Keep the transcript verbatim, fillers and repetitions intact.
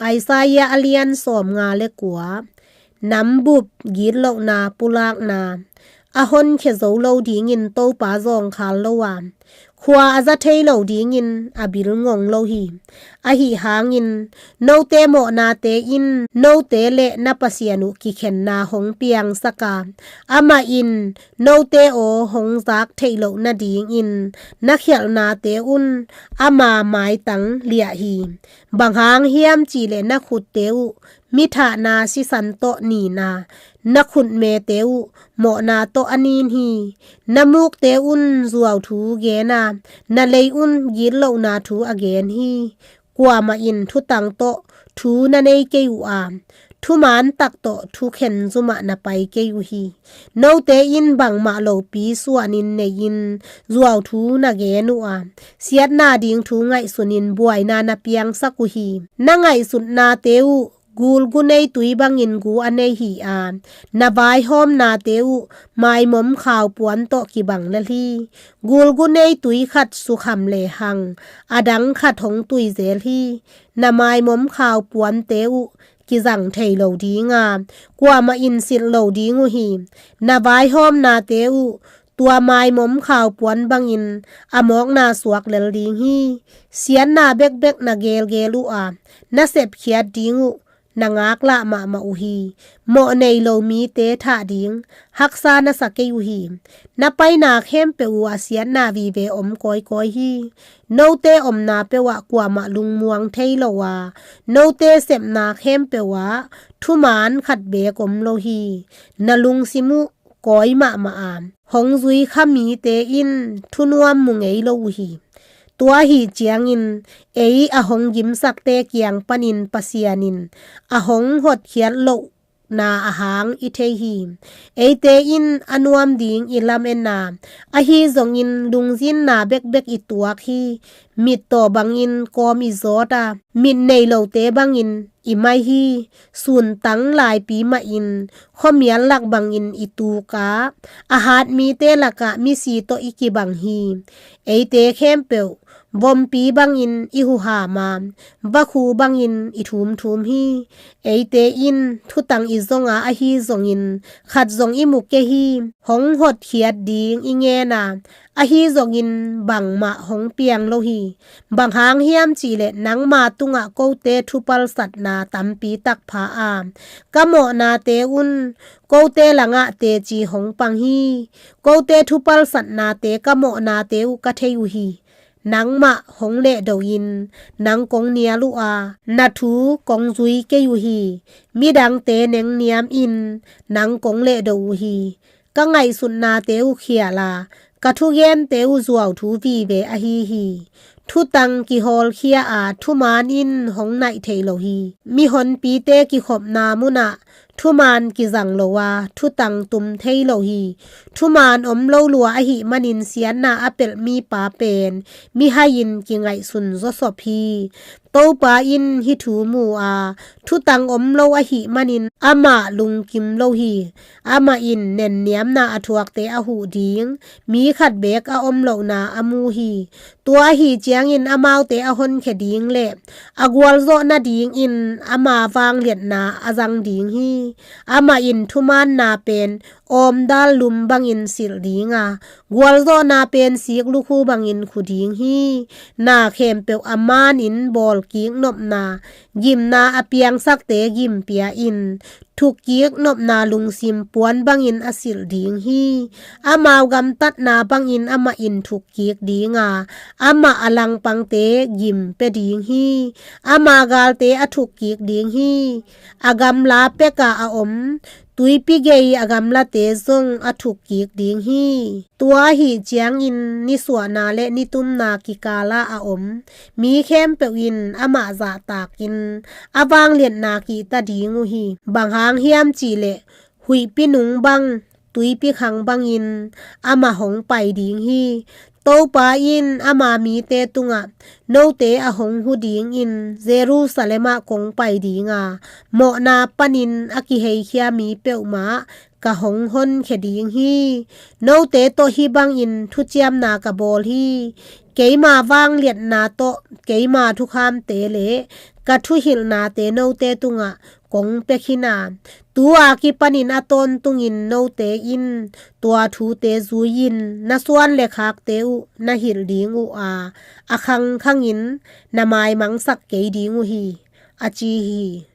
Isaiah a lian sawmnga le kua. Nambup gitlohna pulakna a honkhia zo lo dingin Topa zawngkhal lo a, khua a za thei lo dingin a bil ngong lo hi. Ahi hangin note mawhnate in note le na Pasian uh kikhenna hong piangsak a, amah in note aw hong zak theih loh nadingin na khialhnate un ama maitang liah hi. Bang hang hiam cihleh na khutte uh mithahna sisan tawh nin a, na khutmete uh mawhna tawh a nin hi. Na mukte un zuauthu gen a, na lei un gitlohna thu a gen hi. Kuamah in thutang tawh thu na nei kei uh a, thuman tak tawh thukhen zumah na pai kei uh hi. Note in bangmah lopi suanin nei-in zuauthu na gen uh a, siatna ding thu ngaihsunin buaina na piangsak uh hi. Na ngaihsutnate uh gulgu nei tui bangin gu a nei hi a, na vaihawmnate uh maimom khaupuan tawh kibang lel hi. Gulgu nei tui khat sukham lehang a dang khat hong tui zel hi. Na maimom khaupuante uh kizang thei lo ding a, kuamah in silh lo ding uh hi. Na vaihawmnate uh tua maimom khaupuan bangin a mawkna suak lel ding hi. Siatna bekbek na gelgel uh a, na sepkhiat ding uh na ngaklah mahmah uh hi. Mawh nei lo mite thah ding haksa na sa kei uh hi. Na paina khempeuh uh a siatna vive om kawikawi hi. Note omna peuh ah kuamah lungmuang thei lo a, note sepna khempeuh ah thuman khat beek om lo hi. Na lungsim uh kawi mahmah a, hong zui kha mite in thunuam mu ngei lo uh hi. Tua ahi ciangin ei a hong gimsakte kiang panin Pasian in a hong hotkhiat lohna a hang i thei hi. Eite in a nuam ding i lamen a, ahi zongin lungzinna bekbek i tuak hi. Mittaw bangin kawm i zawt a, mit nei lote bangin i mai hi. Suntang laipi mahin khuamial lak bangin i tuk a, a hat mite lakah misi tawh i kibang hi. Eite khempeuh vompi bangin i huham a, vakhu bangin i thumthum hi. Eite in thutang i zong a, ahi zongin khat zong i mu kei hi. Hong hotkhiat ding i ngen a, ahi zongin bangmah hong piang lo hi. Bang hang hiam cihleh nangma tungah kote thupalsatna tampi tak pha a, ka mawhnate un kote langah teci hong pang hi. Kote thupalsatnate ka mawhnate uh ka thei uh hi. Nangmah hong lehdo in nang kong nial uh a, na thu kong zui kei uh hi. Midangte nengniam in nang kong lehdo uh hi. Ka ngaihsutnate uh khial a, ka thugente uh zuauthu vive ahi hi. Thutang kihawlkhia a, thuman in hong naih thei lo hi. Mihonpite kikhopna munah thuman kizang lo a, thutang tum thei lo hi. Thuman om lo lua ahih manin siatna a pelh mipa pen mihai in kingaihsun zawsop hi. Topa in hih thu mu a, thutang om lo ahih manin amah lungkim lo hi. Amah in nenniamna a thuakte a huh ding, mi khat beek a om lohna a mu hi. Tua ahi ciangin amaute a honkhia ding le a gualzawh nadingin ama vangliatna a zang ding hi. Amah in thumaanna pen awmdal lum bangin silh ding a, gualzawhna pen sik lukhu bangin khu ding hi. Na khempeuh a maanin bawlkik nopna, gimna a piangsakte gim pia-in thukkik nopna lungsim puan bangin a silh ding hi. Amau gamtatna bangin amah in thukkik ding a, amah a langpangte gim pia ding hi. Ama galte a thukkik ding hi. A gamla pek a a om tuipi gei a gamlate zong a thukkik ding hi. Tua ahi ciangin nisuahna le nitumna kikala a om mi khempeuh in amah zahtakin a vangliatna kihta ding uh hi. Bang hang hiam cihleh huihpi nung bang, tuipi khang bangin amah hong pai ding hi. Topa in ama mite tungah, note a hong hu dingin Jerusalem ah kong pai ding a, mawhna panin a kiheikhia mi peuhmah ka hong honkhia ding hi. Note tawh hih bangin thuciamna ka bawl hi. Keima vangliatna tawh keima thukhamte le ka thuhilhnate note tungah kong pia khin a, tu-a kipanin a tawntungin note in tua thute zui-in na suan le khakte uh na hilh ding uh a, a khangkhangin na maimangsak kei ding uh hi, a ci hi.